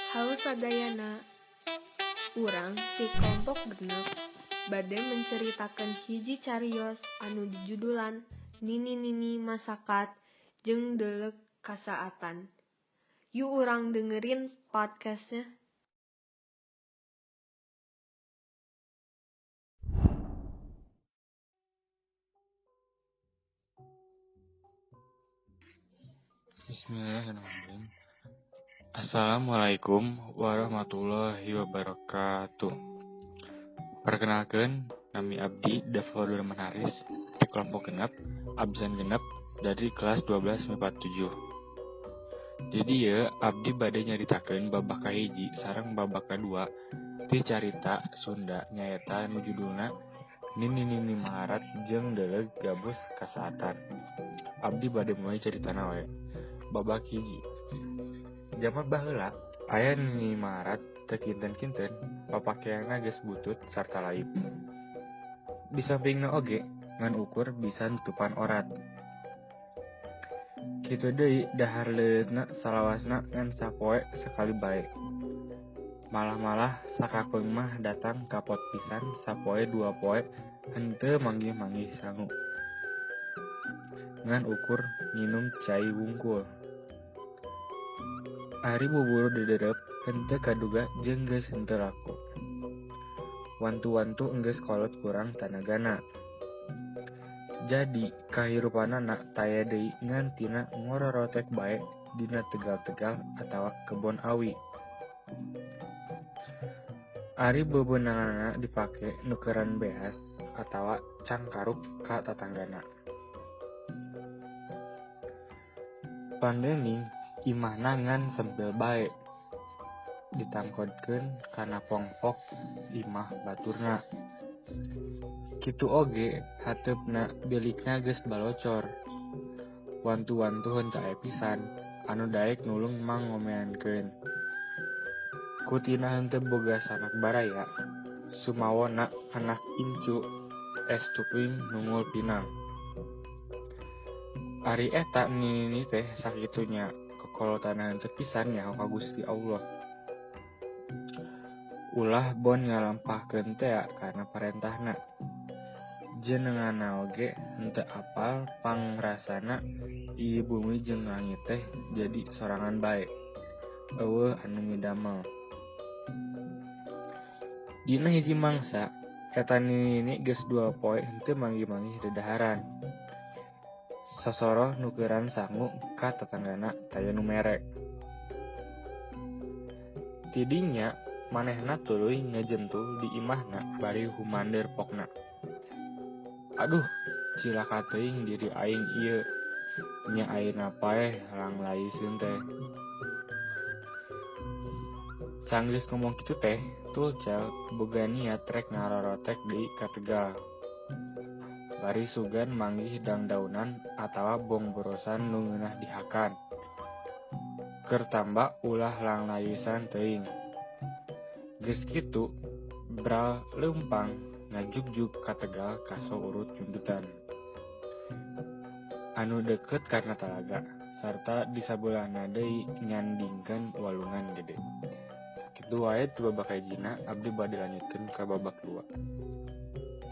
Halo sadayana, urang ti kelompok 6 bade menceritakan hiji carios anu dijudulan Nini-nini Masakat jeung Deuleuk Kasaatan. Yuk urang dengerin podcastnya. Bismillahirrahmanirrahim. Assalamualaikum warahmatullahi wabarakatuh. Perkenalkan, nami Abdi Dafur Haris di kelompok 6, absen 6 dari kelas 12 MIPA 7. Di dieu abdi bade nyaritakeun babak kahiji sareng babak kadua ti carita Sunda nyaeta nu judulna Nini-nini Maharat jeung Deuleuk Gabus Kasaatan. Abdi bade mulai caritana we. Babak hiji. Jaman baheula aya Nini Maharat teu kinten-kinten papakeanna geus butut sarta laib. Di sampingna oge ngan ukur bisa nutupan orat. Kitu deui dahar leuleutna salawasna ngan sapoe sakali bae. Malah-malah sakapeung mah datang kapot pisan sapoe dua poe henteu manggih-manggih sangu. Ngan ukur nginum cai wungkul. Ari buburu dederep henteu kaduga jeung geus henteu laku. Wantu-wantu enggeus kolot kurang tanagana. Jadi kahirupanana taya deui ngan tina ngororotek bae dina tegal-tegal atawa kebon awi. Ari bebeunanganana dipake nukeran beas atawa cangkaruk ka tatanggana. Pandening imahna ngan sempil bae, ditangkodkeun kana pongpok imah baturna. Kitu oge hateupna bilikna geus balocor. Wantu-wantu henteu aya pisan anu daek nulung mangomeankeun. Kutina henteu boga sanak baraya, sumawona anak incu es tuping nungul pinang. Ari eta nini teh sakitunya kokolotanna henteu pisan nyaho ka Gusti Allah. Ulah bon ngalampahkeun tea kana parentahna. Jenenganna oge henteu apal pangrasana ieu bumi jeung langit teh jadi sorangan bae. Eueuh anu midamel. Dina hiji mangsa, eta nini geus 2 poe henteu manggih-manggih dedaharan. Sosoroh nukeran sangu ka tatanggana taya nu mere. Tidinya manehna tuluy ngejentul di imahna bari humander pokna. Aduh, cilaka teuing diri aing ieu. Nya ayeuna paeh langlaiseun teh. Sanggeus ngomong kitu teh, Tulcel boga niat rek ngarorotek deui ka tegal. Bari sugan manggih dangdaunan atawa bongborosan nu ngeunah dihakan. Keur tamba ulah langlaisan teuing. Geus kitu, bral leumpang ngajugjug ka tegal kaso urut nyundutan. Anu deukeut kana talaga, sarta di sabelahna deui nyandingkeun walungan gede. Sakitu wae tu babak hijina, abdi bade lanjutkeun ka babak 2.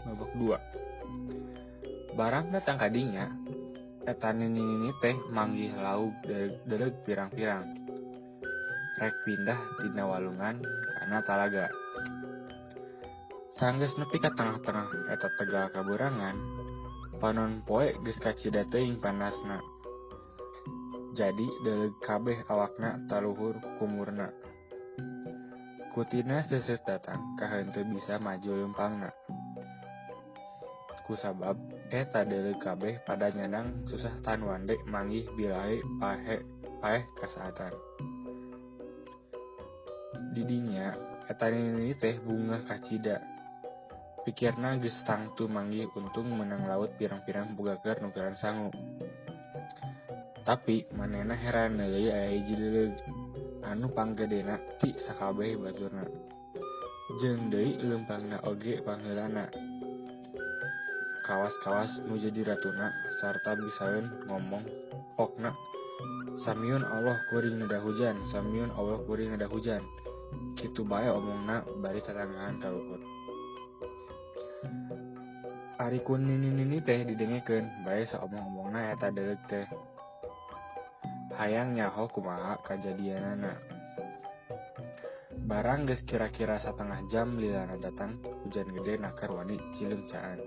Babak 2. Barang datang ka dinya, eta nini-nini teh manggih lauk deuleuk pirang-pirang. Rek pindah tina walungan kana talaga. Sanggeus nepi ka tengah-tengah eta tegal kaburangan, panon poe geus kacida teuing panasna. Jadi deuleuk kabeh awakna taluhur kukumurna. Kutina seuseut datang ka henteu bisa maju leumpangna. Kusabab eta deuleuk kabeh pada nyandang susah tan wande manggih bilahe paeh kasaatan. Didinya eta nini teh bungah kacida. Pikirna geus tangtu manggih untung menang laut pirang-pirang boga keur nukeran sangu. Tapi manehna heran neuleuy aya hiji deuleuk anu panggedena ti sakabeh baturna. Jeung deui leumpangna oge pangheulana. Kawas-kawas nu jadi ratuna sarta bisaeun ngomong pokna Samiun Allah kuring neda hujan, samiun Allah kuring neda hujan. Kitu bae omongna bari tatanggahan ka luhur. Ari ku nini-nini teh didengekeun bae saomong-omongna eta deleug teh. Hayang nyaho kumaha kajadianana. Barang geus kira-kira satengah jam lilana datang hujan gede naker wani cileungcaan.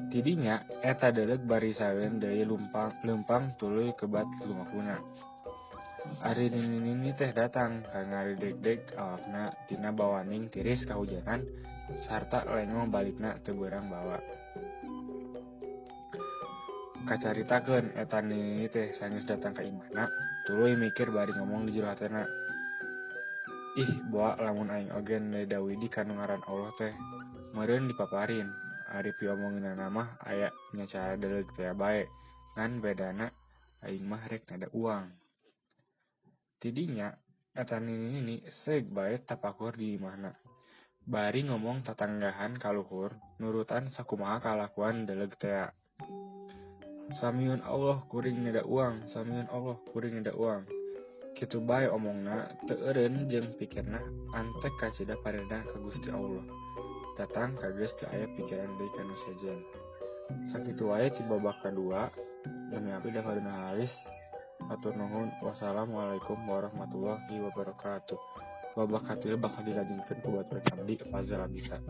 Tidinya eta deleug bari saeun deui leumpang tuluy kebat lumakuna. Ari nini-nini teh datang ka ngaridegdeg awakna tina bawaning tiris kahujanan sarta lengoh balikna teu beurang bawa. Kacaritakeun eta nini-nini teh sanggeus datang ka imahna tuluy mikir bari ngomong di jero hatena. Ih boa lamun aing oge neda widi kanu ngaran Allah teh meureun dipaparin. Ari piomongeunana mah aya nya cara deleug teh bae ngan bedana aing mah rek nada uang. Tidinya eta nini-nini seug bae tapakur di imahna. Bari ngomong tatanggahan ka luhur nurutan sakumaha kalakuan deleug tea. Samiun Allah kuring neda uang, samiun Allah kuring neda uang. Kitu bae omongna teu eureun jeung pikirna antek kacida parena ka Gusti Allah. Datang kageus teu aya pikiran deui ka nu sejen. Sakitu wae ti babak kadua. Nami abdi Dafaduna Halis. Hatur nuhun. Wassalamualaikum warahmatullahi wabarakatuh. Babak katilu bakal dilanjutkeun ku baturan abdi Fazal Abisa.